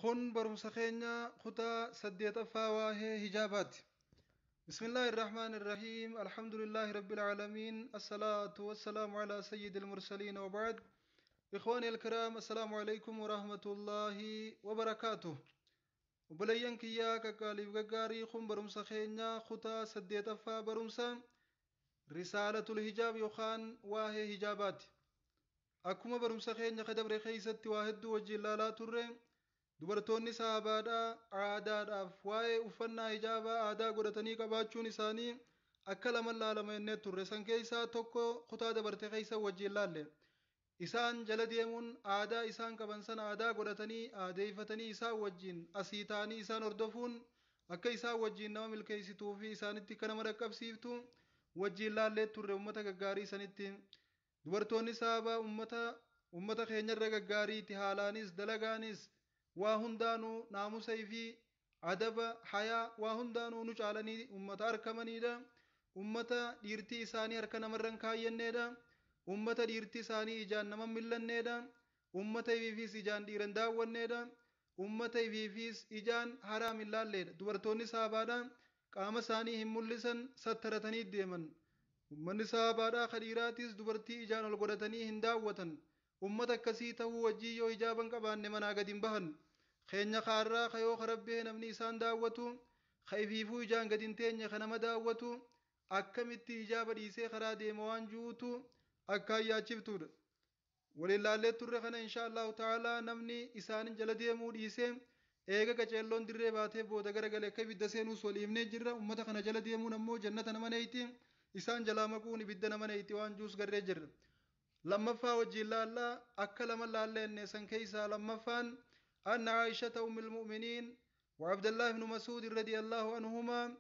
Kun barumsa keenya kutaa saddeetaffaa waa'ee hijaabaati. بسم الله الرحمن الرحيم الحمد لله رب العالمين الصلاة والسلام على سيد المرسلين وبعد إخواني الكرام السلام عليكم ورحمة الله وبركاته Obboleeyyan kiyyaa qaqqaaliif gaggaarii kun barumsa keenya kutaa saddeetaffaa barumsa risaalatul hijaab yookaan waa'ee hijaabaati. Akkuma barumsa keenya kadabre keessatti waa hedduu wajjin ilaalaa turre dubartoonni saabaadhaa aadaadhaaf waa'ee uffannaa hijaabaa aadaa godhatanii qabaachuun isaanii akka lama laalama jennee turre san keessaa tokko kutaa dabarte keessa wajjin laalle. Isaan jala deemuun aadaa isaan qaban sana aadaa godhatanii aadeeffatanii isaan wajjin asii ta'anii isaan hordofuun akka isaan wajjin nama milkeessituu fi isaanitti akka nama dhaqqabsiiftu wajjin laallee turre ummata gaggaarii sanitti. Dubartoonni saabaa ummata ummata keenyarra gaggaariiti haalaanis dalagaanis waa hundaanuu naamusa fi adaba hayaa waa hundaanuu nu caalanii ummata argamanidha. Ummata dhiirtii isaanii harka namarra hin kaayyanneedha. Ummata dhiirtii isaanii ijaan nama millanneedha. Ummata ifiifis ijaan dhiiran daawwanneedha. Ummata ifiifis ijaan haraam hin laalleedha. Dubartoonni saabaadha qaama isaanii hin mul'isan sattaratanii deeman. Ummanni saabaadhaa ka dhiiraatis dubartii ijaan ol godhatanii hin daawwatan. Ummata akkasii ta'uu wajjii yoo hijaaba hin qabaanne manaa gad hin bahan. Keenya kaarraa ka yoo karabbee namni isaan daawwatu ka ifiifuu ijaan gad hin teenye ka nama daawwatu akkamitti hijaaba dhiisee karaa deema waan juutu akkaan yaachiftuudha. Waliin laallee turre kana insha Allahu ta'ala namni isaanin jala deemuu dhiisee eega qaceelloon dirree baatee booda garagale akka ibidda seenuus walii himnee jirra. Ummata kana jala deemuun ammoo jannata nama neeyti. Isaan jalaa maquun ibidda nama neeyti waan juus garree jirra. Lammaffaa wajjin laallaa akka lama laallee san keessaa lammaffaan أن عائشة أم المؤمنين وعبد الله بن مسعود رضي الله عنهما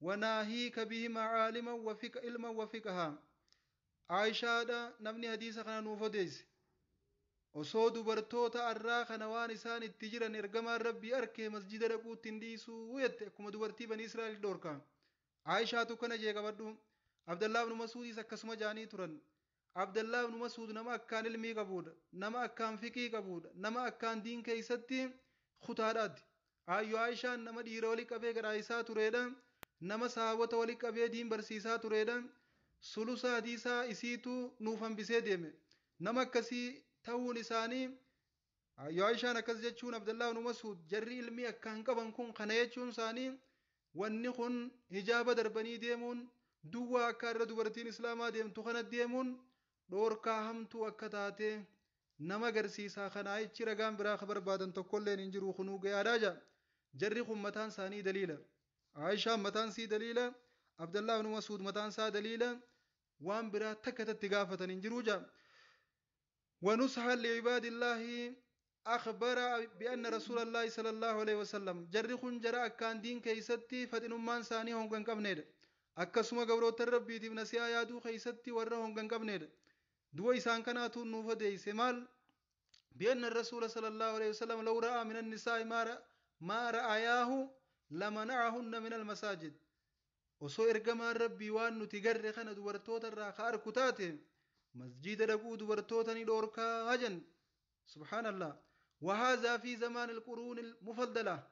وناهيك بهما عالما وفق علما وفقها. Aayishaadha namni hadiisa kana nuuf odeesse. Osoo dubartoota arraa kana waan isaan itti jiran ergamaan rabbii arkee masjida dhaquutti hin dhiisuu jette akkuma dubartii banii Israa'el dhorka. Aayishaatu kana jee qabadhu. Abdallaa ibnu Masuudis akkasuma jaanii turan. Abdallaa ibnu Masuud nama akkaan ilmii qabuudha. Nama akkaan fiqii qabuudha. Nama akkaan diin keessatti kutaadhaati. Aayyo Aayishaan nama dhiira walii qabee gadhaayisaa tureedha. Nama saawwata walii qabee diin barsiisaa tureedha. Sulusa hadiisaa isiitu nuuf hambisee deeme. Nama akkasii ta'uun isaanii Aayyo Aayishaan akkas jechuun Abdallaa ibnu Masuud jarri ilmii akkaan qaban kun kana jechuun isaanii wanni kun hijaaba darbanii deemuun duwwaa akka irra dubartiin islaamaa deemtu kana deemuun dhoorkaa hamtuu akka taate nama agarsiisaa kanaa jechi ragaan biraa ka barbaadan tokkolleen hin jiru kunuu gayaadhaa jaa. Jarri kun mataan isaanii daliila. Aayishaan mataan sii daliila. Abdallaa ibnu Masuud mataan isaa daliila. Waan biraa takka tatti gaafatan hin jiru jaa. ونصحا لعباد الله أخبر بأن رسول الله صلى الله عليه وسلم جري خن جرى أكان دين كيستي فتن أمان ساني هونغن قبنيد akkasuma gabroota rabbiitiif nasihaa yaaduu keessatti warra hongan qabneedha. Du'a isaan kanaatu nuuf odeesse maal? بأن الرسول صلى الله عليه وسلم لو رأى من النساء ما رأياه لمنعهن من المساجد. Osoo ergamaan rabbii waan nuti garre kana dubartoota irraa ka arku taate masjida dhaquu dubartoota ni dhoorkaa jan. Subhaanallah. وهذا في زمان القرون المفضلة.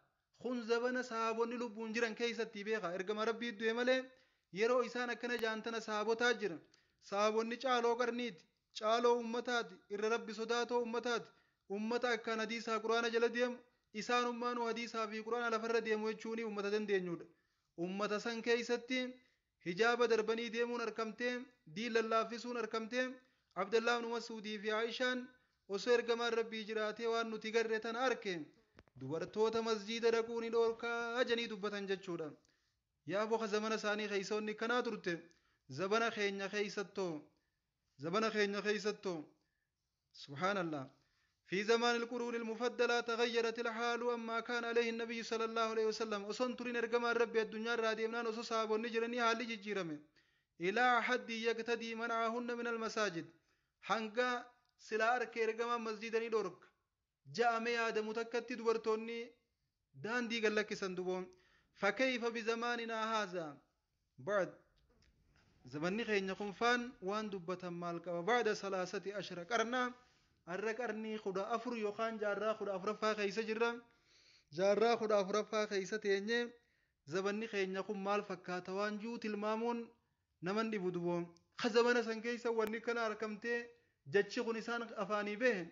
Kun zabana sahaabonni lubbuun jiran keessatti beeka. Ergama rabbii du'e malee yeroo isaan akkana jaantana sahaabotaa jira. Sahaabonni caaloo qarniiti, caaloo ummataati, irra rabbi sodaatoo ummataati. Ummata akkaan hadiisaa quraana jala deemu isaanummaanuu hadiisaa fi quraana lafarra deemu jechuun ummata dandeenyudha. Ummata san keessatti hijaaba darbanii deemuun argamtee diin lallaaffisuun argamtee Abdallaa ibnu Masuudii fi Aayishaan osoo ergamaan rabbii jiraatee waan nuti garre tana arke dubartoota masjiida dhaquu ni dhoorkaa janii dubbatan jechuudha. Yaa boka zamana isaanii keessoonni kanaa turte zabana keenya keessattoo zabana keenya keessattoo subhaanallah. في زمان القرون المفضلة تغيرت الحال أما كان عليه النبي صلى الله عليه وسلم أصن ترين إرجما ربي الدنيا رادي منان أصو صحاب النجرني حالي جيرمي إلى حد يقتدي منعهن من المساجد حنقا سلا أرك إرجما مسجدني دورك جاء مي آدم تكتي دورتوني دان دي قال لك صندوقهم فكيف بزماننا هذا بعد زمني خين قنفان وان دبة مالك وبعد 13 قرنا arra qarnii 14 yookaan jaarraa 14ffaa keessa jirra. Jaarraa 14ffaa keessa teenye zabanni keenya kun maal fakkaata waan jiru tilmaamuun naman dhibu duboo. Ka zabana san keessa wanni kana argamtee jechi kun isaan afaanii bahe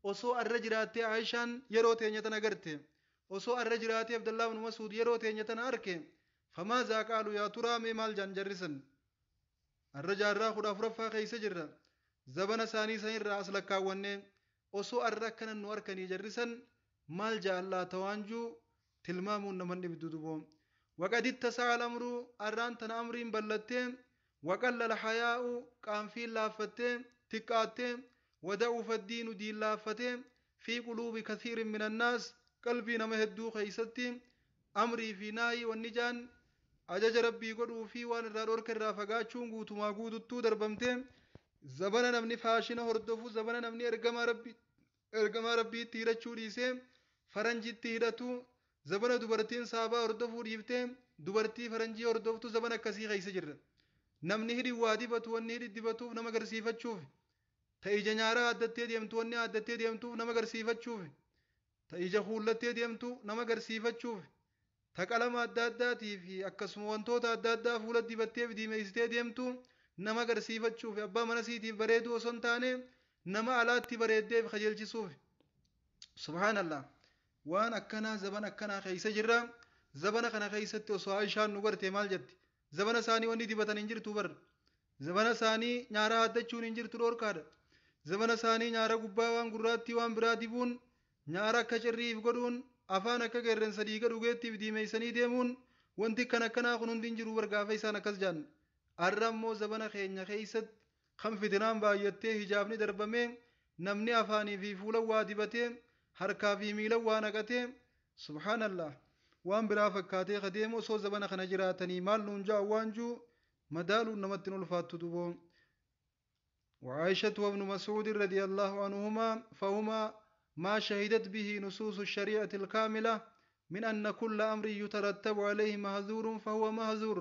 osoo arra jiraattee Aayishaan yeroo teenya tana garte, osoo arra jiraattee Abdallaa ibn Masuud yeroo teenya tana arke, famaazaa qaalu yaa turaa mee maal jaan jarrisan. Arra jaarraa 14ffaa keessa jirra. Zabana isaanii sanirraa as lakkaawwanne osoo arra akkana nu arkanii jarrisan maal jaallaa tawaanjuu tilmaamuun naman dhibdu duboo. وقد اتسع الأمر أران تن أمرين بلتين وقل الحياء قام في لافتين تقاتين ودعف الدين دين لافتين في قلوب كثير من الناس قلبي نما هدو خيستين أمري في ناي والنجان أجج ربي قدو في وان الرارور كرافقاتشون قوتو ما قودو تو دربمتين زبنا نمني فاشنا هردفو زبنا نمني إرقما ربي تيرچو ديسين فرنجي تيرتو زبنا دبرتين صحابة هردفو ديفتين دبرتي فرنجي هردفتو زبنا كسي خيس جر نمني هدي وادي بتو وني هدي دبتو نما غرسيفتشوف تأيجا نيارا عدتي ديمتو وني عدتي ديمتو نما غرسيفتشوف تأيجا خولتي ديمتو نما غرسيفتشوف تقلم أداداتي في أكسم وانتوتا أدادا فولت دبتي في ديميستي ديمتو نما غرسيفتشوف أبا منسيتي بريدو سنتاني نما علاتي بريدي في خجلچسوف سبحان الله وان أكنا زبن أكنا خيس جرا زبن خنا خيست وسو عائشة نغرتي مال جت زبن ساني وني دبتن انجر توبر زبن ساني نيارا أدچون انجر ترور كار زبن ساني نيارا غبا وان غراتي وان براديبون نيارا كچريف غدون أفان أكا غيرن سديقة دوغيتي في ديميساني ديمون وانتي كنا كنا خنون دينجرو برغافة إسان أكس جان أرمو زبن خينيا خيست خم فتنان بايتي هجابني دربمي نمني أفاني في فولا وادبتي harkaa fi miila waa naqatee subhaanallah waan biraa fakkaatee kadeemu osoo zabana kana jiraatanii maal nuun ja'a waan juu madaaluun namatti hin ulfaattu duboo. وعائشة وابن مسعود رضي الله عنهما فهما ما شهدت به نصوص الشريعة الكاملة من أن كل أمر يترتب عليه مهذور فهو مهذور.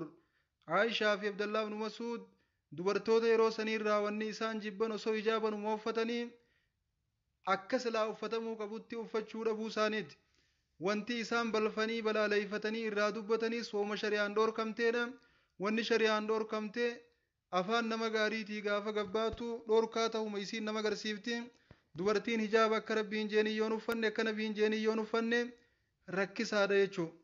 عائشة في عبد الله بن مسعود دبرتوتا yeroo saniirraa wanni isaan jibban osoo hijaabanuma uffatanii akka silaa uffatamuu qabutti uffachuu dhabuu isaaniiti. Wanti isaan balfanii balaaleffatanii irraa dubbataniis wooma shari'aan dhoorkamteedha. Wanni shari'aan dhoorkamtee afaan nama gaariitii gaafa gabbaatu dhoorkaa ta'uma isiin nama agarsiifti. Dubartiin hijaaba akka rabbiin jeenii yoon uffanne akka nabiin jeenii yoon uffanne rakkisaadha jechuudha.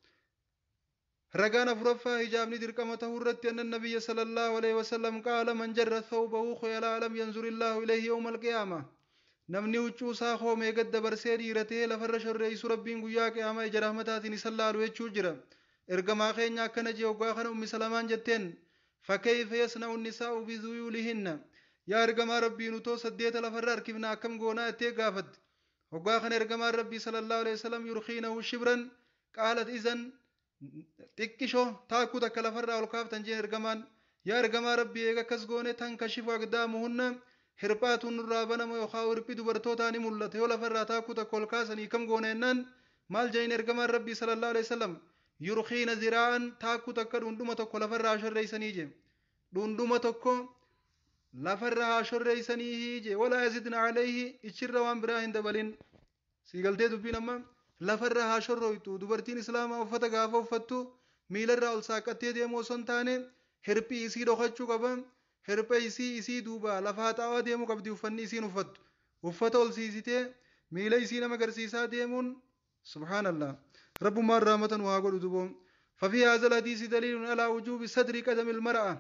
Ragaan afuraffaa hijaabni dirqama ta'uu irratti anna nabiyya sallallahu alaihi wasallam qaala man jarra thawbahu khuyalaa lam yanzurillaahu ilayhi yawma alqiyaama. Namni huccuu isaa hoomee gad dabarsee dhiiratee lafarra shorreessu rabbiin guyyaa qiyaamaa ija rahmataatiin isa laalu jechuu jira. Ergamaa keenya akkana jee hoggaa kana ummi salamaan jetteen fakkeeyfa yasna'u nisaa'u biduyuulihinna yaa ergamaa rabbii nutoo 8 lafarra harkifna akkam goonaa jettee gaafatte. Hoggaa kana ergamaan rabbii sallallahu alaihi wasallam yurkiinahu shibran qaalat izan xiqqishoo taakkuu takka lafarraa ol kaaftan jeen ergamaan yaa ergamaa rabbii eega akkas goone tankashifu aqdaamuhunna hirphaatuun nurraa banama yookaan hirphi dubartootaa ni mul'ata yoo lafarraa taakkuu takka ol kaasanii kam goone jennaan maal jedhin ergamaan rabbii sallallahu alaihi wasallam yurkiina ziraa'an taakkuu takka dhundhuma tokko lafarraa haa shorreessanii je dhundhuma tokko lafarraa haa shorreessanii je walaa yazidna alayhi ichirra waan biraa hin dabalin siigaltee dubbiin amma lafarraa haa shorroytu dubartiin islaamaa uffata gaafa uffattu miilarraa ol saaqqattee deemu osoo hin taane hirphii isii dhokachuu qaba. Hirpha isii duuba lafa haxaawaa deemuu qabdi uffanni isiin uffattu uffata ol siisitee miila isii nama agarsiisaa deemuun subhaanallah rabbummaan rahmatan waa godhu duboo. ففي هذا الحديث دليل على وجوب ستر قدم المرأة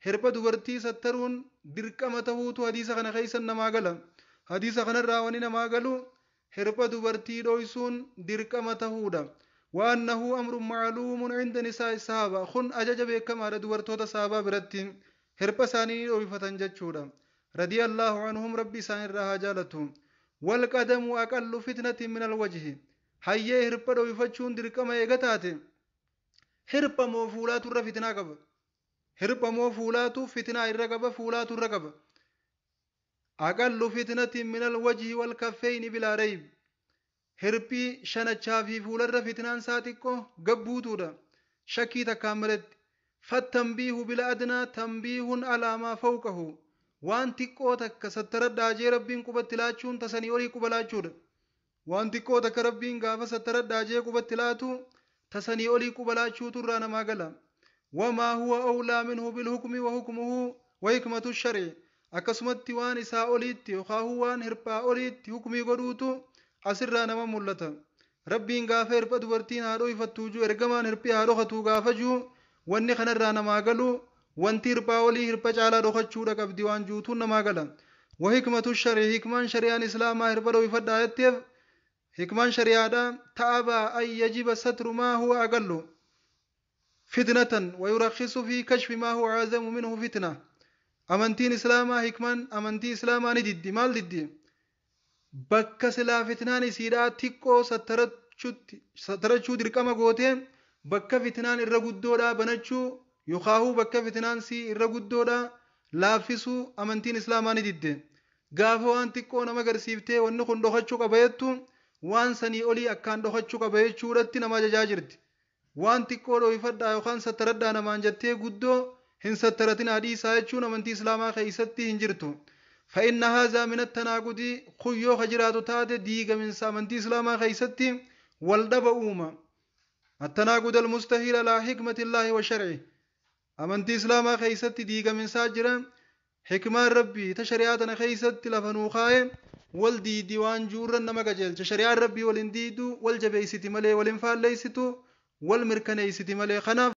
hirpha dubartii sattaruun dirqama ta'uutu hadiisa kana keessa namaa gala. Hadiisa kanarraa wanni namaa galu hirpha dubartii dhoysuun dirqama ta'uudha. وأنه أمر معلوم عند نساء الصحابة kun ajaja beekamaadha dubartoota sahabaa biratti. Hirpha isaanii dhoyfatan jechuudha. رضي الله عنهم ربي isaan irraa haa jaalatu. والقدم أقل فتنة من الوجه hayyee hirpha dhoyfachuun dirqama eega taate hirpha moo fuulaatu irra fitinaa qaba. Hirpha moo fuulaatu fitinaa irra qaba fuulaatu irra qaba. أقل فتنة من الوجه والكفين بلا ريب hirphii shanachaa fi fuularra fitinaan isaa xiqqoo gabbuutuudha. Shakkii takkaan maletti. فالتنبيه بالأدنى تنبيه على ما فوقه waan xiqqoo takka sattaradhaa jee rabbiin qubatti laachuun tasanii olii quba laachuudha. Waan xiqqoo takka Rabbiin gaafa sattaradhaa jee qubatti laatu, tasanii olii quba laachuutu irraa namaa gala. Wamaa huwa awlaa minhu bilhukmi wa hukmuhu wa hikmatu shar'i. Akkasumatti waan isaa oliitti yookaan waan hirphaa oliitti hukmii godhuutu asirraa nama mul'ata. Rabbiin gaafa hirpha dubartiin haa dho'ifattuu juu, ergamaan hirphii haa dhokatu gaafa juu, wanni kanarraa namaa galu wanti hirphaa olii hirpha caalaa dhokachuudha qabdi waan juutuun namaa gala. Wa hikmatu shar'i, hikmaan shari'aan islaamaa hirpha dho'ifadhaa jetteef, hikmaan shari'aadha ta'abaa an yajiba satru maa huwa aqallu fitnatan wa yurakhisu fi kashfi maa huwa azamu minhu fitna. Amantiin islaamaa, hikmaan amantii islaamaa ni diddi. Maal diddi? Bakka silaa fitnaan isiidhaa xiqqoo sattarachuu dirqama gootee, bakka fitnaan irra guddoodhaa banachuu yookaahuu bakka fitnaan sii irra guddoodhaa laaffisuu amantiin islaamaa ni didde. Gaafa waan xiqqoo nama agarsiiftee wanni kun dhokachuu qaba jettu, waan sanii olii akkaan dhokachuu qaba jechuudhatti nama ajajaa jirti. Waan xiqqoo dho'ifadhaa yookaan sattaradhaa namaan jettee, guddoo hin sattaratinaa dhiisaa jechuun amantii islaamaa keessatti hin jirtu. فإن هذا من التناقض خيو خجرات تاتي ديغ من أمنتي إسلاما خيستي والدب أوما التناقض المستحيل على حكمة الله وشرعه. أمنتي إسلاما خيستي ديغ من ساجرا حكمة ربي تشريعاتنا خيستي لفنوخاي والدي ديوان جورا نما قجل شريعة ربي والنديدو والجبيستي ملي والانفال ليستو والمركنيستي ملي خناف.